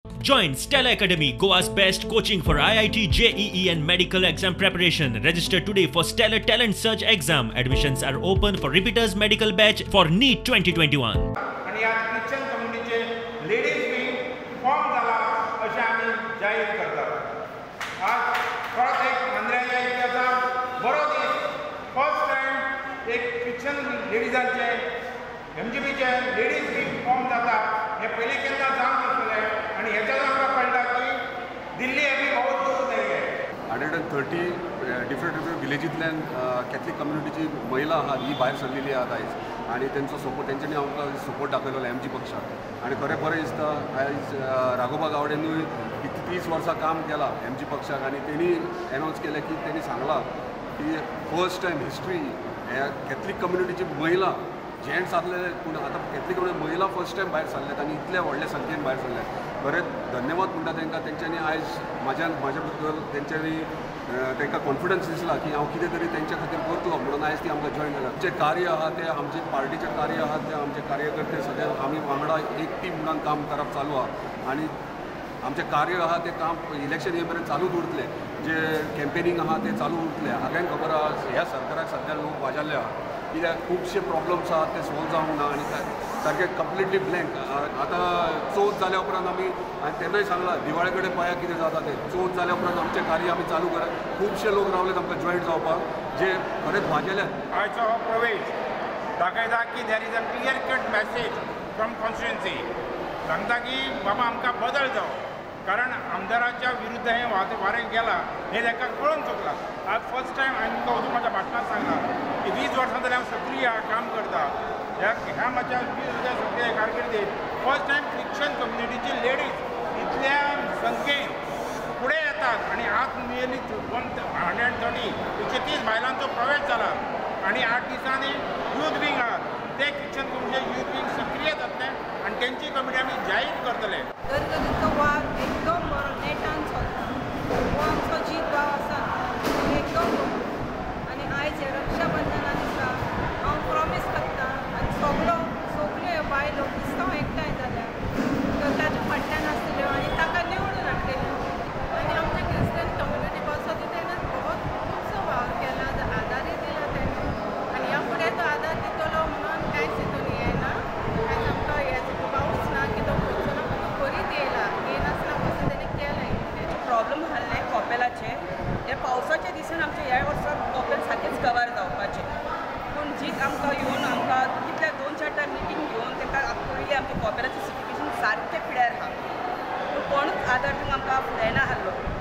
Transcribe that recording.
Join Stella Academy, Goa's best coaching for IIT, JEE and medical exam preparation. Register today for Stellar Talent Search exam. Admissions are open for repeaters medical batch for NEET 2021. आनी आज Christian कम्युनिटीचे ladies wing form जाला अशें आमी जाहीर करतात. आज परत एक मांद्र्याच्या इतिहासात बरो दीस, फर्स्ट टायम एक क्रिश्चन लेडिजांचे एमजीबीचे लेडीज विंग फॉर्म जाता हें पयलीं केन्ना जावंक नासलें आनी हेच्यान आमकां कळटा की दिल्ली अभी बहुत दूर नहीं है. 130 डिफरंट डिफरंट विलेजींतल्यान कॅथलीक कम्युनिटीची महिला आहात ही भायर सरलेली आहात आयज आनी तेंचो सपोर्ट तेंच्यांनी आमकां सपोर्ट दाखयलो एमजी पक्षाक. आनी खरें बरें दिसता आयज राघोबा गावडेनूय 30 वर्सां काम केलां एमजी पक्षाक आनी तेणी एनावन्स केलें की तेणी सांगलां की फर्स्ट टायम हिस्ट्री ह्या कॅथलीक कम्युनिटीची महिला, जेंट्स आसले पूण आतां कॅथलीक कम्युनिटी महिला फर्स्ट टायम भायर सरल्यात आनी इतल्या व्हडल्या संख्येन भायर सरल्यात. खरेंच धन्यवाद म्हणटा तांकां, तेंच्यांनी आयज म्हाज्या बद्दल तेंच्यांनी तांकां कॉन्फिडन्स दिसला की हांव कितें तरी तेंच्या खातीर करतलो म्हणून आयज ती आमकां जॉयन जाला. जें कार्य आहा तें आमचें पार्टीचें कार्य आहा तें आमचे कार्यकर्ते सगळे आमी वांगडा एक टीम म्हणून काम करप चालू आहा आनी आमचें कार्य आहा तें काम इलेक्शन ये मेरेन चालूच उरतलें. जे कॅम्पेनींग आहा तें चालू उरतलें. हांवें खबर आहा ह्या सरकाराक सद्या लोक वाजाल्ले आहा कित्याक खुबशे प्रॉब्लम्स आहात ते सोल्व जावंक ना आनी सारके कंप्लिटली ब्लँक. आतां चवथ जाल्या उपरांत आमी आनी तेन्नाय सांगलां दिवाळे कडेन पळया कितें जाता तें. चवथ जाल्या उपरांत आमचें कार्य आमी चालू करा. खुबशे लोक रावले आमकां जॉयन जावपाक जे खरेंच वाजेल्यात. आयचो हो प्रवेश दाखयता की there is a clear cut message from constituency. सांगता की बाबा आमकां बदल जावो, कारण आमदाराच्या विरुद्ध हें वारें गेलां हें तांकां कळून चुकलां. आज फर्स्ट टायम हांवें तुमकां वचून म्हाज्या भाशणांत सांगलां की 20 वर्सां जाल्यार हांव सक्रीय काम करता. ह्या म्हाज्या 20 वर्सां सक्रीय कारकिर्दीत फर्स्ट टायम क्रिश्चन कम्युनिटीची लेडीज इतल्या संख्येन फुडें येतात आनी आज नियरली 130 130 बायलांचो प्रवेश जाला आनी 8 दिसांनी यूथ विंग आहात ते क्रिश्चन कम्युनिटीचे यूथ विंग सक्रीय जातले आनी तेंची कमिटी आमी जाहीर करतले. गरगरीचो वार एकदम बरो नेटान चलता. हो आमचो जीत भाव आसा एकदम बरो आनी आयज हे रक्षाबंधना दिसा हांव प्रॉमीस करता आनी सगळ्यो बायलो क्रिस्तांव एकठांय जाल्या तर ताच्या फाटल्यान आसतल्यो आनी ताका निवडून हाडटल्यो. आनी आमच्या क्रिस्तन कम्युनिटी पासून तेणें बहुत खुबसो वावर केला, आदारय दिला तेणें आनी ह्या फुडें तो आदार दितलो म्हणून कांयच हितून येना. आयज आमकां हेजो पावस ना की तो करचो ना, पूण तो करीत येयला, येयनासतना पसून तेणें केलां. प्रॉब्लम आहले कॉपेलाचे, हे पावसाच्या दिसान आमच्या ह्या वर्सा कॉपेल सारकेंच कवर जावपाचें, पूण जीत आमकां येवन आमकां कितल्या 2-4 टायम मिटींग घेवन तांकां पयलीं आमच्या कॉपेलाचें सिच्युएशन सारकें पिड्यार आहा, पूण कोणूच आदार दिवंक आमकां फुडें ना आहलो.